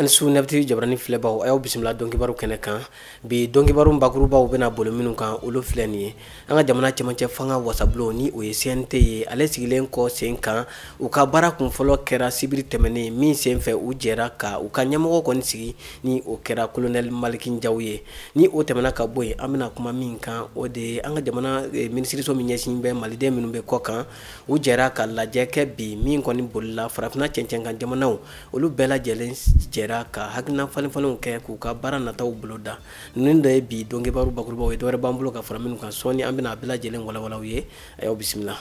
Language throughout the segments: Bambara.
Ani su nɛbiti jabarani filɛbaw, a y'aw bisimila dɔnkibaru kɛnɛ kan. Bi dɔnkibaru bakurubaw bɛna boli minnu kan, olu filɛ nin ye. An ka jamana cɛmancɛ fanga wasabulon, ni o ye CNT ye, ale sigilen kɔ sen kan, u ka baara kun fɔlɔ kɛra sibiri tɛmɛnen min sen fɛ, u jɛra ka u ka ɲɛmɔgɔ kɔni sigi, ni o kɛra colonel Maliki Jaw ye. Ni o tɛmɛna ka bɔ yen, an bɛna kuma min kan, o de ye an ka jamana minisiriso min ɲɛsin bɛ maliden minnu bɛ kɔ kan, u jɛra ka lajɛ kɛ bi min kɔni bolila farafinna cɛncɛn kan jamanaw, olu bɛɛ lajɛlen jɛra ka hakilina falen-falenw kɛ k'u ka baara nataw boloda. Ninnu de ye bi dɔnkibaru bakurubaw ye. Dɔwɛrɛ b'an bolo ka fara minnu kan sɔɔni, an bɛna a bɛɛ lajɛlen walawala aw ye. A y'aw bisimila.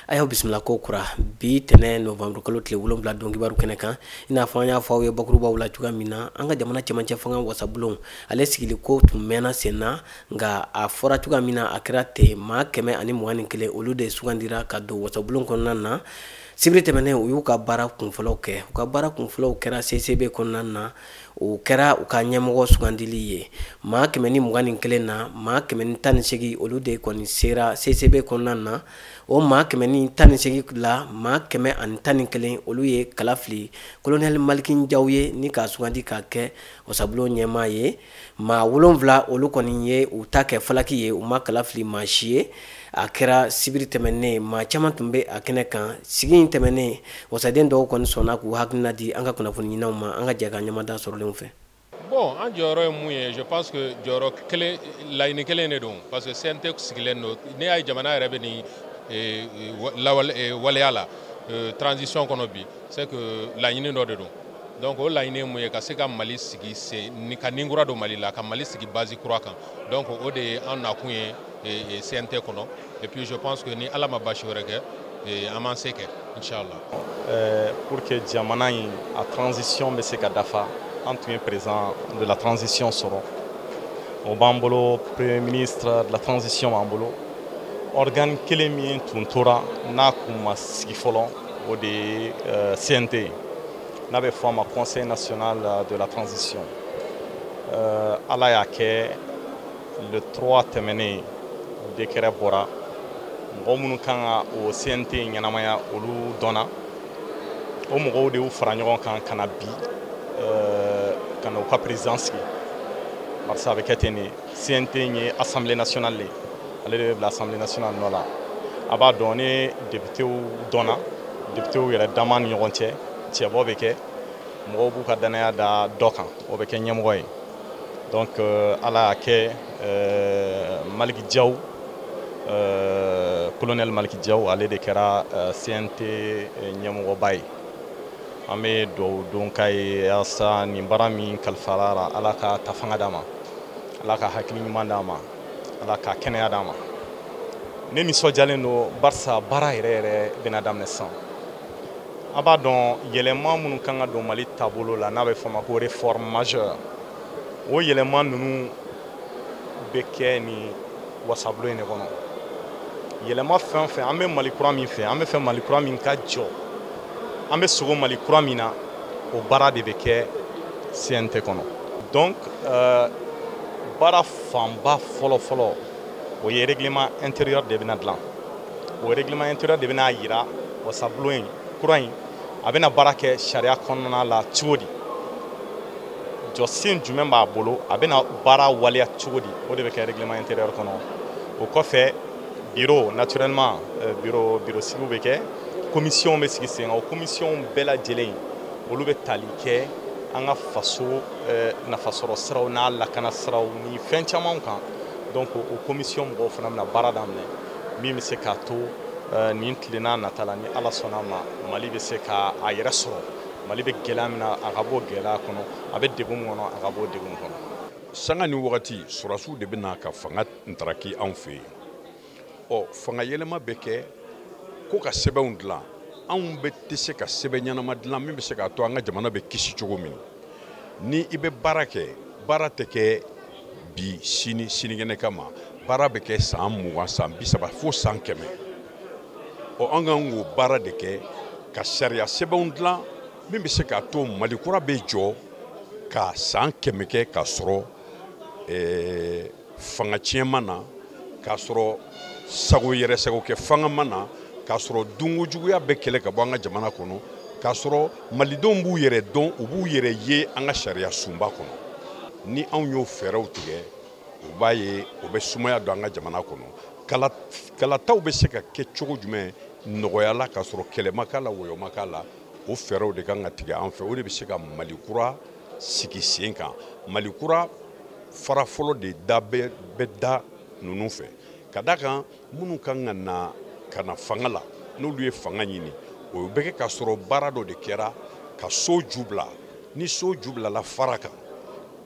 A y'aw bisimila ko kura bi tɛnɛ novembre kalo tile 7 dɔnkibaru kɛnɛ kan. I n'a fɔ an y'a fɔ aw ye bakurubaw la cogoya min na, an ka jamana cɛmancɛ fanga wasabulon, ale sigili ko tun mɛnna sen na, nka a fɔra cogoya min na, a kɛra ten. Maa 121, olu de sugandira ka don wasabulon kɔnɔna na. Sibiri tɛmɛnen, u y'u ka baara kunfɔlɔw kɛ. U ka baara kunfɔlɔw kɛra CCB kɔnɔna na, o kɛra u ka ɲɛmɔgɔ sugandili ye. Maa 121 na, maa 118, olu de kɔni sera CCB kɔnɔna na. O maa 118 la, maa 111, olu ye kala fili colonel Maliki Jaw ye ni k'a sugandi k'a kɛ wasabulon ɲɛmaa ye. Maa 7, olu kɔni ye u ta kɛ falaki ye, u ma kala fili maa si ye. A kɛra sibiri tɛmɛnen, maa caman tun bɛ a kɛnɛ kan. Sigi in tɛmɛnen, wasaden dɔw kɔni sɔnna k'u hakilina di an ka kunnafoni ɲininaw ma. An ka jɛ ka ɲɛmada sɔrɔlenw fɛ. Bon, an jɔyɔrɔ ye mun ye? Je pense que jɔyɔrɔ kelen, laɲini kelen de don, parce que CNT sigilen don. N'i y'a ye jamana yɛrɛ bɛ nin waleya la transition kɔnɔ bi, c'est que laɲini dɔ de don. Donc o laɲini ye mun ye? Ka se ka Mali sigi sen ka nin kura don Mali la, ka Mali sigi base kura kan. Donc o de ye an nakun ye CNT kɔnɔ. Et puis je pense que ni Ala ma basi wɛrɛ kɛ, an m'an se kɛ, inchallah. Pour que jamana in a transition bɛ se ka dafa, an tun ye président de la transition sɔrɔ, o b'an bolo, premier ministre de la transition b'an bolo. Organe kelen min tun tora n'a kun ma sigi fɔlɔ, o de ye CNT ye, n'a bɛ fɔ a ma Conseil national de la transition. Ala y'a kɛ, le 3 tɛmɛnen, décret bɔra, mɔgɔ minnu kan ka o CNT ɲɛnamaya, olu dɔnna. O mɔgɔw de y'u fara ɲɔgɔn kan ka na bi ka na u ka président sigi, barisa a bɛ kɛ ten de. CNT ye Assemblée nationale de ye, ale de bɛ bila Assemblée nationale nɔ la. A b'a dɔn ni députéw dɔnna, députéw yɛrɛ dama ni ɲɔgɔn cɛ, cɛbɔ bɛ kɛ, mɔgɔw b'u ka danaya da dɔ kan, o bɛ kɛ ɲɛmɔgɔ ye. Donc Ala y'a kɛ, Maliki Jaw, colonel Maliki Jaw, ale de kɛra CNT ɲɛmɔgɔba ye. An bɛ dugawu don k'a ye yaasa nin baara min kalifara la, Ala ka ta fanga d'a ma, Ala ka hakili ɲuman d'a ma, Ala ka kɛnɛya d'a ma. Ne nisɔndiyalen don, barisa baara yɛrɛ yɛrɛ bɛna daminɛ sisan. A b'a dɔn yɛlɛma minnu kan ka don Mali taabolo la, n'a bɛ fɔ o ma ko réforme majeure, o yɛlɛma ninnu bɛ kɛ nin wasabulon in de kɔnɔ. Yɛlɛma fɛn o fɛn, an bɛ Mali kura min fɛ, an bɛ fɛ Mali kura min ka jɔ, an bɛ sogo Mali kura min na, o baara de bɛ kɛ CNT kɔnɔ. Donc baara fanba fɔlɔ fɔlɔ, o ye règlement intérieur de bɛna dilan. O règlement intérieur de bɛna yira wasabulon in kura in, a bɛna baara kɛ sariya kɔnɔna la cogo di, jɔsen jumɛn b'a bolo, a bɛna baara waleya cogo di, o de bɛ kɛ règlement intérieur kɔnɔ. O kɔfɛ, bureau, naturellement, bureau sigiw bɛ kɛ, commission bɛ sigi sen kan. O commission bɛɛ lajɛlen, olu bɛ tali kɛ an ka faso nafasɔrɔ siraw n'a lakana siraw ni fɛn caman kan. Donc o commission mɔgɔw fana bɛna baara daminɛ min bɛ se k'a to nin tilenna nata la, ni Ala sɔnna a ma, Mali bɛ se ka a yɛrɛ sɔrɔ. Mali bɛ gɛlɛya min na, a ka bɔ gɛlɛya kɔnɔ, a bɛ degun min kɔnɔ, a ka bɔ degun kɔnɔ. Sanga ni wagati, sɔrɔdasiw de bɛ na ka fanga ntaraki anw fɛ yen. Ɔ, fanga yɛlɛma bɛ kɛ ko ka sɛbɛnw dilan. Anw bɛ tɛ se ka sɛbɛn ɲɛnama dilan min bɛ se k'a to an ka jamana bɛ kisi cogo min. Ni i bɛ baara kɛ, baara tɛ kɛ bi, sini, sinikɛnɛ kama. Baara bɛ kɛ san 20, san 30, fo san 100. Ɔ, an kan k'o baara de kɛ ka sariya sɛbɛnw dilan min bɛ se k'a to Mali kura bɛ jɔ ka san 100 kɛ k'a sɔrɔ fanga tiɲɛ ma na. k'a sɔrɔ sago yɛrɛ sago kɛ fanga ma na, k'a sɔrɔ dunkojuguya bɛ kɛlɛ ka bɔ an ka jamana kɔnɔ, k'a sɔrɔ malidenw b'u yɛrɛ dɔn, u b'u yɛrɛ ye an ka sariya sunba kɔnɔ. Ni anw y'o fɛɛrɛw tigɛ, u b'a ye o bɛ sumaya don an ka jamana kɔnɔ. Kalataw bɛ se ka kɛ cogo jumɛn nɔgɔya la k'a sɔrɔ kɛlɛ ma k'a la, wɔyɔ ma k'a la, o fɛɛrɛw de kan ka tigɛ an fɛ. O de bɛ se ka Mali kura sigi sen kan. Mali kura fara fɔlɔ de da bɛ da ninnu fɛ, ka da kan minnu kan ka na ka na fanga la, n'olu ye fanga ɲini, o bɛ kɛ k'a sɔrɔ baara dɔ de kɛra ka so ju bila. Ni so ju bilala fara kan,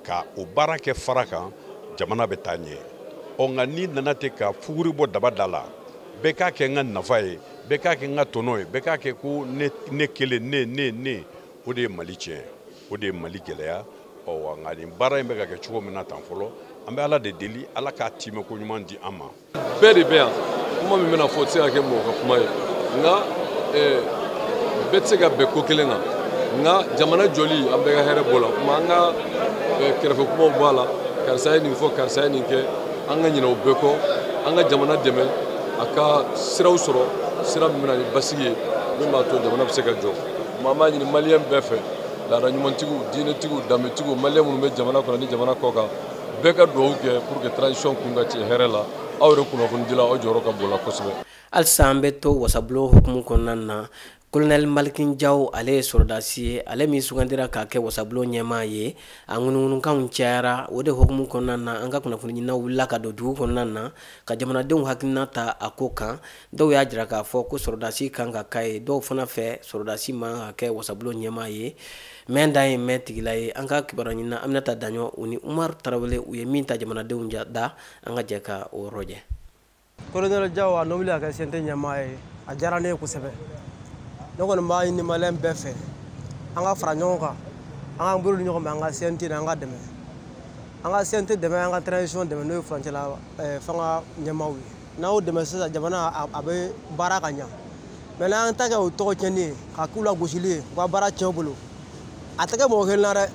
ka o baara kɛ fara kan, jamana bɛ taa ɲɛ. Ɔ nka n'i nana ten ka fuguri bɔ daba da la, bɛɛ k'a kɛ n ka nafa ye, bɛɛ k'a kɛ n ka tɔnɔ ye, bɛɛ k'a kɛ ko ne kelen, ne, o de ye Mali tiɲɛ, o de ye Mali gɛlɛya. Ɔ nka nin baara in bɛ ka kɛ cogo min na tan fɔlɔ, an bɛ Ala de deli, Ala k'a tiimɛ ko ɲuman di an ma. Bɛɛ de bɛ yan, kuma min bɛna fɔ o tɛ se ka kɛ mɔgɔ ka kuma ye, nka bɛɛ tɛ se ka bɛn ko kelen kan, nka jamana jɔli an bɛɛ ka hɛrɛ b'o la. Kuma an ka kɛrɛfɛ kumaw bɔ a la, karisa ye nin fɔ, karisa ye nin kɛ, an ka ɲinɛ o bɛɛ kɔ, an ka jamana dɛmɛ a ka siraw sɔrɔ, sira min bɛna ni basigi ye, min b'a to jamana bɛ se ka jɔ. Maa b'a ɲini maliyɛn bɛɛ fɛ, laada ɲumantigiw, diinɛtigiw, danbetigiw, maliyɛn minnu bɛ jamana kɔnɔ ni jamana kɔ kan, bɛɛ ka dugawu kɛ pour que transition kun ka ci hɛrɛ la. Aw yɛrɛ kunnafonidilaw, aw jɔyɔrɔ ka bon la kosɛbɛ. Halisa an bɛ to wasabulon hukumu kɔnɔna na. Colonel Malick Diaw, ale ye sɔrɔdasi ye, ale min sugandira k'a kɛ wasabulon ɲɛmaa ye. A ŋunuŋunukanw cayara, o de hukumu kɔnɔna na an ka kunnafoniɲininaw wulila ka don dugu kɔnɔna na ka jamanadenw hakilina ta a ko kan. Dɔw y'a jira k'a fɔ ko sɔrɔdasi kan ka k'a ye, dɔw fana fɛ sɔrɔdasi man ka kɛ wasabulon ɲɛmaa ye. Mɛn dan ye mɛn tigila ye. An ka kibaruya ɲinina Aminata Daɲɔ u ni Umaru Tarawele, u ye min ta jamanadenw da, an ka jɛ ka o yɔrɔ jɛ. Colonel Diaw a nɔbili ka kɛ CNT ɲɛmaa ye, a diyara ne ye kosɛbɛ. Ne kɔni b'a ɲini maliyɛn bɛɛ fɛ, an ka fara ɲɔgɔn kan, an k'an bolo di ɲɔgɔn ma, an ka CNT an ka dɛmɛ, an ka CNT dɛmɛ, an ka transition dɛmɛ, n'o ye furancɛla fanga ɲɛmaaw ye. N'an y'o dɛmɛ sisan, jamana a bɛ baara ka ɲa. Mɛ n'an ta kɛ o tɔgɔ tiɲɛni ye, ka k'u la gosili ye, u ka baara tiɲɛ u bolo, a tɛ kɛ mɔgɔ kelen na dɛ,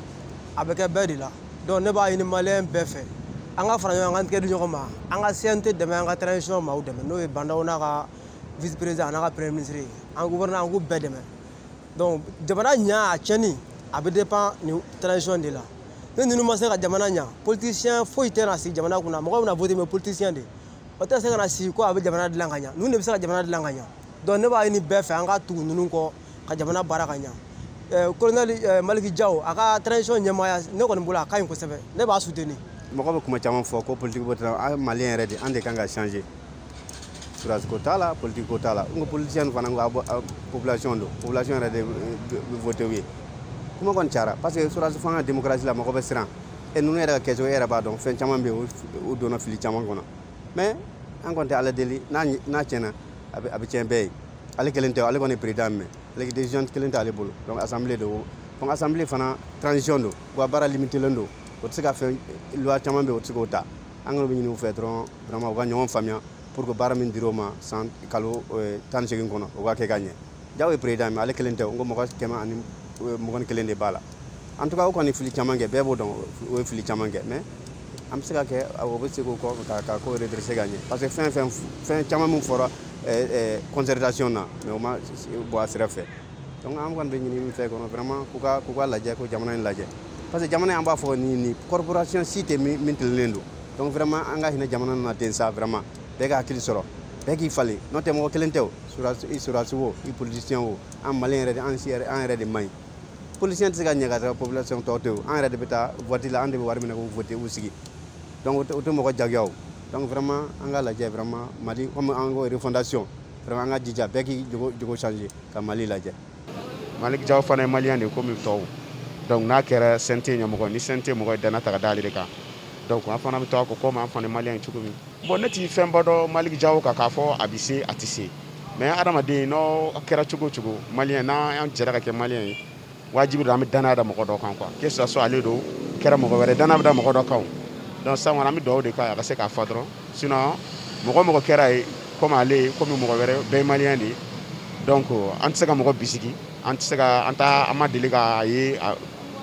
a bɛ kɛ bɛɛ de la. Donc ne b'a ɲini maliyɛn bɛɛ fɛ, an ka fara ɲɔgɔn kan, an k'an tɛgɛ di ɲɔgɔn ma, an ka CNT dɛmɛ, an ka transition maaw dɛmɛ, n'o ye Bah N'Daw n'a ka vice président n'a ka premier ministre ye, an gouverneur, an k'u bɛɛ dɛmɛ. Donc jamana ɲa a tiɲɛni a bɛ dépend nin transition de la. Ni ninnu ma se ka jamana ɲa, politicien foyi tɛ na sigi jamana kunna, mɔgɔw bɛna voter mais politicien de o tɛ se ka na sigi ko a bɛ jamana dilan ka ɲa. Ninnu de bɛ se ka jamana dilan ka ɲa. Donc ne b'a ɲini bɛɛ fɛ, an ka tugu ninnu kɔ ka jamana baara ka ɲa. Colonel Malick Diaw a ka transition ɲɛmaaya, ne kɔni bolo a ka ɲi kosɛbɛ, ne b'a soutenir. Mɔgɔ bɛ kuma caman fɔ ko politique ko t'a la, an maliyɛn yɛrɛ de, an de kan ka changer. Sɔrɔdasi ko t'a la, politique ko t'a la. N ko politicien fana, ko population don, population yɛrɛ de bɛ voter u ye. Kuma kɔni cayara parce que sɔrɔdasi fanga démocratie la, mɔgɔ bɛ siran. E ninnu yɛrɛ ka kɛcogo, e yɛrɛ b'a dɔn, fɛn caman bɛ yen, u donna fili caman kɔnɔ. Mais an kɔni tɛ Ala deli, n'a tiɲɛna, a bɛ tiɲɛ bɛɛ ye. Ale kelen tɛ, ale kɔni ye président mais ale décision kelen t'ale bolo. Donc assemblée don, donc assemblée fana transition don, u ka baara limité len don, o tɛ se ka fɛn loi caman bɛ yen, o tɛ se k'o ta. An kɔni bɛ ɲini u fɛ dɔrɔn, vraiment u ka ɲɔgɔn faamuya pour que baara min dir'o ma san kalo 18 kɔnɔ, o ka kɛ ka ɲɛ. Diaw ye président mais ale kelen tɛ, n ko mɔgɔ 121 de b'a la. En tout cas o kɔni fili caman kɛ, bɛɛ b'o dɔn, o ye fili caman kɛ, mais an bɛ se ka kɛ, o bɛ se k'o kɔ ka ko redresser ka ɲɛ. Parce que fɛn caman min fɔra concertation na, mais o ma bɔ a sira fɛ. Donc an kɔni bɛ ɲini min fɛ kɔnɔ, vraiment k'u ka lajɛ, ko jamana in lajɛ. Parce que jamana in an b'a fɔ ni corporation si tɛ min tilennen don. Donc vraiment an ka hinɛ jamana na ten sa, vraiment bɛɛ ka hakili sɔrɔ, bɛɛ k'i falen, n'o tɛ mɔgɔ kelen tɛ o, i sɔrɔdasi o, i politicien o, an maliyɛn yɛrɛ de, an si yɛrɛ, an yɛrɛ de man ɲi. Politicien tɛ se ka ɲɛ ka taa population tɔ to yen, an yɛrɛ de bɛ taa vote la, an de bɛ wari minɛ k'u voter u sigi. Donc o tɛ mɔgɔ jagoya o. Donc vraiment an ka lajɛ, vraiment Mali comme an ko refondation, vraiment an ka jija bɛɛ k'i jogo changer ka Mali lajɛ. Malick Diaw fana ye maliyɛn de ye komi tɔw. Donc n'a kɛra CNT ɲɛmɔgɔ, ni CNT mɔgɔ ye danna ta ka d'ale de kan. Donc an fana bɛ to a kɔ komi an fana ye maliyɛn ye cogo min. Bon ne ti fɛnba dɔn Malick Diaw kan k'a fɔ a bɛ se a tɛ se. Mais adamaden n'o kɛra cogo o cogo, maliyɛn n'an jɛra ka kɛ maliyɛn ye, wajibi don an bɛ danaya da mɔgɔ dɔ kan quoi. Que ce soit ale don, kɛra mɔgɔ wɛrɛ, danaya bɛ da mɔgɔ dɔ kan o. Donc sisan kɔni an bɛ dugawu de k'a ye a ka se k'a fa dɔrɔn. Sinon mɔgɔ mɔgɔ kɛra ye komi ale, komi mɔgɔ wɛrɛ, bɛɛ ye maliyɛn de ye. Donc an tɛ se ka mɔgɔ bisigi, an tɛ se ka an ta an ma deli k'a ye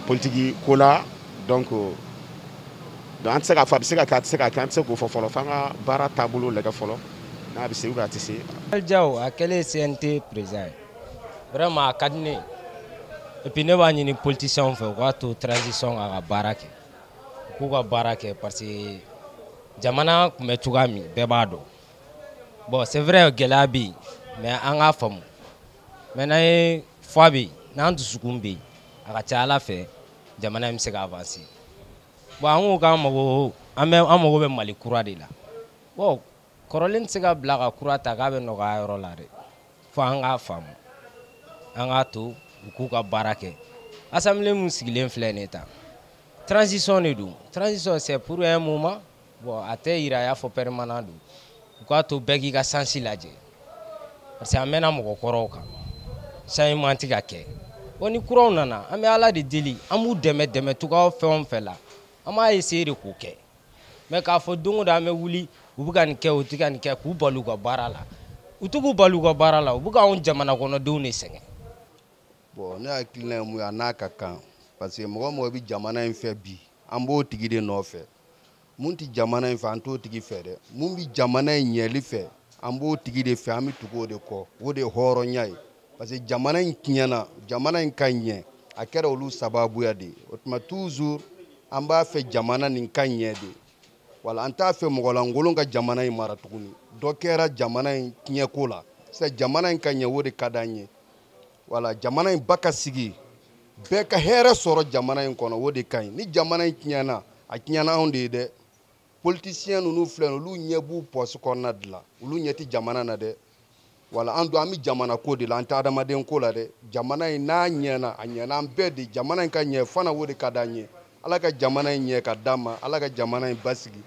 politique ko la. Donc Donc an tɛ se k'a fɔ a bɛ se ka kɛ, a tɛ se ka kɛ, an tɛ se k'o fɔ fɔlɔ, f'an ka baara taabolo lajɛ fɔlɔ, n'a bɛ se ou bien a tɛ se. Diaw a kɛlen CNT président ye, vraiment a ka di ne ye. Et puis ne b'a ɲini politiciens fɛ u k'a to transition k'a ka baara kɛ, u k'u ka baara kɛ parce que jamana tun bɛ cogoya min bɛɛ b'a dɔn. Bon, c'est vrai gɛlɛya bɛ yen, mais an k'a faamu. Mais n'an ye foi bɛ yen, n'an dusukun bɛ yen, a ka ca Ala fɛ jamana in bɛ se ka avancer. Bon, an ko k'an mago an bɛ an mago bɛ Mali kura de la. Bon, kɔrɔlen tɛ se ka bila ka kura ta k'a bɛ nɔgɔya yɔrɔ la dɛ. Fo an k'a faamu, an k'a to u k'u ka baara kɛ. Assemblée mun sigilen filɛ nin ye tan, transition de don. Transition, c'est pour un moment. Bon, a tɛ yira a y'a fɔ permanent don. U k'a to bɛɛ k'i ka chance lajɛ, parce que an mɛnna mɔgɔkɔrɔw kan, changement tɛ ka kɛ. Bon, ni kuraw nana, an bɛ Ala de deli, an b'u dɛmɛ dɛmɛ cogoya fɛn o fɛn la, an b'a essayer de k'o kɛ. Mais k'a fɔ don o don an bɛ wuli u bɛ ka nin kɛ, u tɛ ka nin kɛ, k'u bali u ka baara la, u tɛ k'u bali u ka baara la, u bɛ k'anw jamana kɔnɔdenw de sɛgɛn. Bon, ne hakilina ye mun ye, a n'a ka kan, parce que mɔgɔ mɔgɔ bɛ jamana in fɛ bi, an b'o tigi de nɔfɛ. Mun tɛ jamana in fɛ, an t'o tigi fɛ dɛ. Mun bɛ jamana in ɲɛli fɛ, an b'o tigi de fɛ, an bɛ tugu o de kɔ. O de ye hɔrɔnya ye, parce que jamana in tiɲɛna, jamana in ka ɲɛ, a kɛra olu sababuya de ye. O tuma toujours an b'a fɛ jamana nin ka ɲɛ de. Wala an t'a fɛ mɔgɔlankolon ka jamana in mara tuguni. Dɔ kɛra jamana in tiɲɛko la sisan, jamana in ka ɲɛ, o de ka d'an ye. Wala jamana in ba ka sigi, bɛɛ ka hɛrɛ sɔrɔ jamana in kɔnɔ, o de ka ɲi. Ni jamana in tiɲɛna, a tiɲɛna anw de ye dɛ. Politicien ninnu filɛ, olu ɲɛ b'u pɔsi kɔnɔna de la, olu ɲɛ tɛ jamana na dɛ. Wala an don, an bɛ jamana ko de la, an tɛ adamaden ko la dɛ. Jamana in n'a ɲɛna, a ɲɛna an bɛɛ de. Jamana in ka ɲɛ fana, o de ka d'an ye. Ala ka jamana in ɲɛ ka d'an ma, Ala ka jamana in basigi.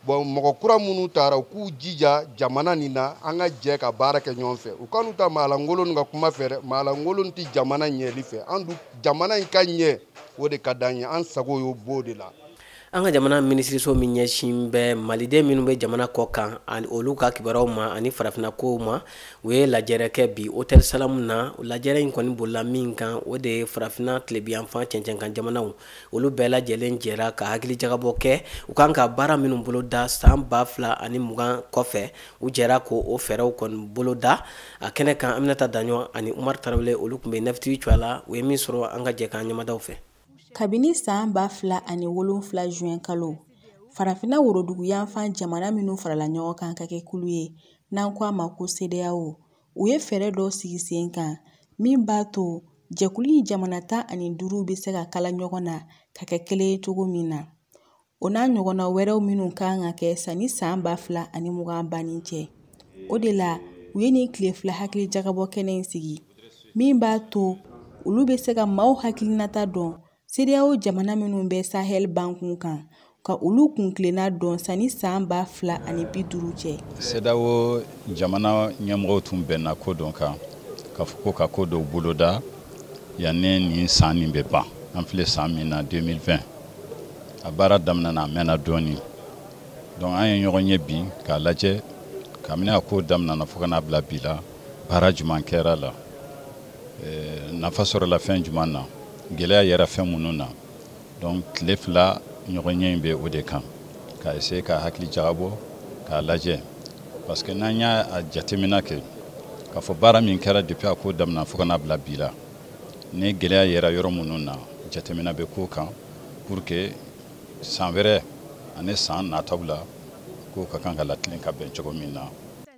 Bon, mɔgɔ kura minnu taara, u k'u jija jamana nin na, an ka jɛ ka baara kɛ ɲɔgɔn fɛ. U kan'u ta maalankolon ka kuma fɛ dɛ. Maalankolon tɛ jamana ɲɛli fɛ. An dun, jamana in ka ɲɛ, o de ka d'an ye, an sago y'o b'o de la. An ka jamana minisiriso min ɲɛsin bɛ maliden minnu bɛ jamana kɔ kan ani olu ka kibaruyaw ma ani farafinna kow ma, u ye lajɛrɛ kɛ bi Hôtel Salam na. Lajɛrɛ in kɔni bolila min kan, o de ye farafinna tilebiyanfan cɛncɛnkan jamanaw, olu bɛɛ lajɛlen jɛra ka hakili jagabɔ kɛ u kan ka baara minnu boloda san 2020 kɔfɛ. U jɛra k'o o fɛɛrɛw kɔni boloda a kɛnɛ kan. Aminata Daɲɔ ani Umar Tarawele, olu tun bɛ Nefti Cuala la. U ye min sɔrɔ, an ka jɛ k'an ɲɛmadaw fɛ. Kabini san 2007 juin kalo, farafinna woroduguyanfan jamana minnu farala ɲɔgɔn kan ka kɛ kulu ye, n'an ko a ma ko CEDEAO, u ye fɛɛrɛ dɔ sigi sen kan min b'a to jɛkulu in jamana 15 bɛ se ka kala ɲɔgɔn na ka kɛ kelen ye cogo min na. O n'a ɲɔgɔnna wɛrɛw minnu kan ka kɛ sanni san 2020 banni cɛ. O de la u ye nin tile 2 hakili jagabɔ kɛnɛ in sigi min b'a to olu bɛ se ka maaw hakilinata dɔn CEDEAO jamana minnu bɛ Sahel bankun kan, ka olu kuntilenna dɔn sanni san 2050 cɛ. CEDEAO jamana ɲɛmɔgɔw tun bɛnna ko dɔ kan k'a fɔ ko ka ko dɔw boloda yanni nin san nin bɛ ban. An filɛ san min na, 2020, a baara daminɛna, a mɛnna dɔɔnin. Donc an ye ɲɔgɔn ye bi k'a lajɛ kabini a ko daminɛna fo ka n'a bila bi la, baara jumɛn kɛra la, nafa sɔrɔla fɛn jumɛn na, gɛlɛya yɛrɛ fɛn minnu na. Donc tile 2 ɲɔgɔn ɲɛ in bɛ o de kan, k'a essayer ka hakili jagabɔ k'a lajɛ, parce que n'an y'a jateminɛ kɛ k'a fɔ baara min kɛra depuis a ko daminɛ fo ka n'a bila bi la, ni gɛlɛya yɛrɛ yɔrɔ minnu na, jateminɛ bɛ k'o kan pour que san wɛrɛ ani san nataw la, k'o ka kan ka latilen ka bɛn cogo min na.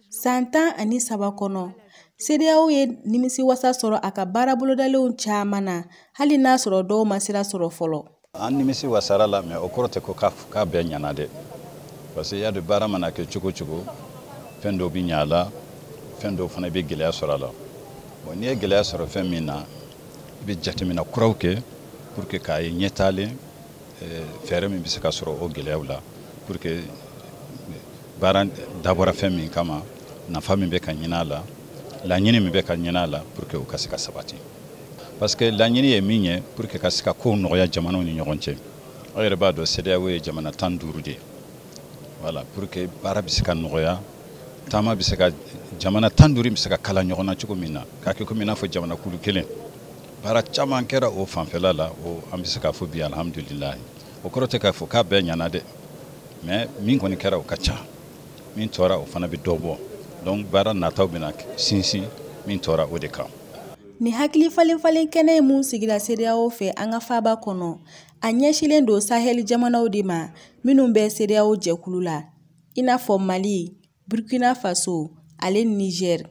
San 13 kɔnɔ, CEDEAO ye nimisiwasa sɔrɔ a ka baara bolodalenw caman na, hali n'a sɔrɔ dɔw ma sira sɔrɔ fɔlɔ. An nimisi wasara la, mais o kɔrɔ tɛ ko k'a bɛɛ ɲɛna dɛ, parce que i y'a dɔn, baara mana kɛ cogo cogo, fɛn dɔw bɛ ɲɛ a la, fɛn dɔw fana bɛ gɛlɛya sɔrɔ a la. Bon, n'i ye gɛlɛya sɔrɔ fɛn min na, i bɛ jateminɛ kuraw kɛ pour que k'a ye ɲɛtaalen fɛɛrɛ min bɛ se ka sɔrɔ o gɛlɛyaw la, pour que baara dabɔra fɛn min kama, nafa min bɛ ka ɲini a la, laɲini min bɛ ka ɲini a la, pour que o ka se ka sabati. Parce que laɲini ye min ye, pour que ka se ka kow nɔgɔya jamanaw ni ɲɔgɔn cɛ. Aw yɛrɛ b'a dɔn, CEDEAO ye jamana 15 de ye. Voilà, pour que baara bɛ se ka nɔgɔya, taama bɛ se ka, jamana 15 bɛ se ka kala ɲɔgɔn na cogo min na, k'a kɛ komi i n'a fɔ jamana kulu kelen. Baara caman kɛra o fanfɛla la, o an bɛ se k'a fɔ bi, alihamudulilayi. O kɔrɔ tɛ k'a fɔ k'a bɛɛ ɲana dɛ, mais min kɔni kɛra o ka ca, min tora o fana bɛ dɔ bɔ. Donc baara nataw bɛna sinsin min tora o de kan. Ni hakili falen falen kɛnɛ ye mun sigira CEDEAO fɛ an ka faaba kɔnɔ, a ɲɛsilen don Sahel jamanaw de ma minnu bɛ CEDEAO jɛkulu la, i n'a fɔ Mali, Burkina Faso ale Niger.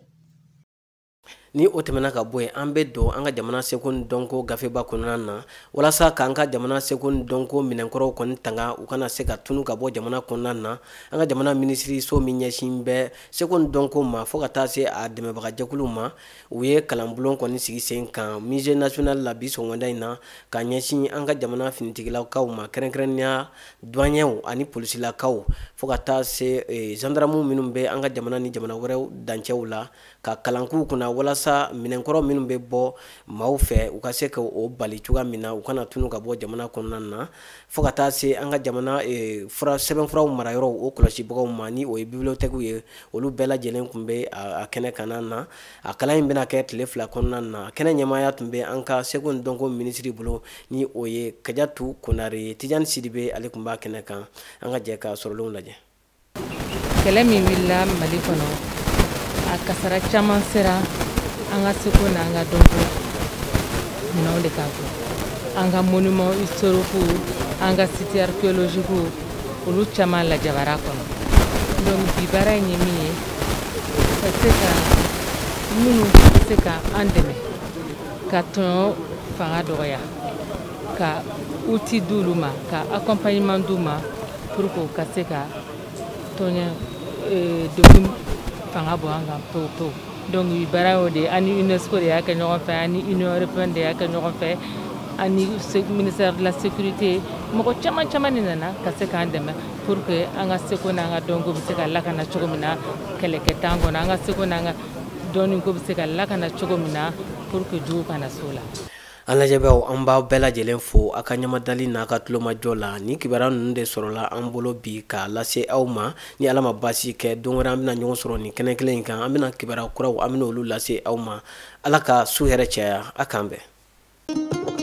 Ni o tɛmɛna ka bɔ yen, an bɛ don an ka jamana seko ni dɔnko gafeba kɔnɔna na walasa k'an ka jamana seko ni dɔnko minɛnkɔrɔw kɔni tanga u kana se ka tunu ka bɔ jamana kɔnɔna na. An ka jamana minisiriso min ɲɛsin bɛ seko ni dɔnko ma fo ka taa se a dɛmɛbagajɛkuluw ma, u ye kalanbulon kɔni sigi sen kan musée national la bi sɔgɔmada in na ka ɲɛsin an ka jamana finitigilakaw ma, kɛrɛnkɛrɛnnenya douaniers ani polisilakaw fo ka taa se gendarmew minnu bɛ an ka jamana ni jamana wɛrɛw dancɛw la, ka kalan k'u kunna walasa minɛnkɔrɔ minnu bɛ bɔ maaw fɛ u ka se ka o bali cogoya min na u kana tunu ka bɔ jamana kɔnɔna na, fo ka taa se an ka jamana fura sɛbɛnfuraw marayɔrɔw o kɔlɔsibagaw ma, ni o ye bibliothèque ye, olu bɛɛ lajɛlen tun bɛ a kɛnɛ kana na. A kalan in bɛna kɛ tile 2 kɔnɔna na. Kɛnɛ ɲɛmaaya tun bɛ an ka seko ni dɔnko minisiri bolo, ni o ye Kajatu Konare ye. Tijani Sidibe ale tun b'a kɛnɛ kan. An ka jɛ ka sɔrɔlenw lajɛ. Kɛlɛ min wulila Mali kɔnɔ, a kasara caman sera an ka seko n'an ka dɔnko minɛnw de kan, an ka monument historique, an ka site archéologique, olu caman lajabara kɔnɔ. Donc bi baara in ye min ye, ka se ka minnu bɛ se ka an dɛmɛ ka tɔɲɔ fanga dɔgɔya, ka outil d'olu ma, ka accompagnement d'u ma pour que u ka se ka tɔɲɔ degun fanga bɔ an kan pewu pewu. Donc baara y'o de ye, ani UNESCO de y'a kɛ ɲɔgɔn fɛ, ani Union européenne de y'a kɛ ɲɔgɔn fɛ, ani ministère de la sécurité, mɔgɔ caman caman de nana ka se k'an dɛmɛ pour que an ka seko n'an ka dɔnko bɛ se ka lakana cogo min na kɛlɛkɛ t'an kɔnɔ, an ka seko n'an ka dɔnniko bɛ se ka lakana cogo min na pour que jugu kana s'o la. An lajɛbaaw, an b'aw bɛɛ lajɛlen fo a ka ɲamadali n'a ka tulomajɔ la. Ni kibaruya ninnu de sɔrɔla an bolo bi k'a lase aw ma. Ni Ala ma baasi kɛ, don wɛrɛ an bɛna ɲɔgɔn sɔrɔ nin kɛnɛ kelen in kan, an bɛna kibaruya kuraw, an bɛna olu lase aw ma. Ala ka su hɛrɛ caya, a k'an bɛn.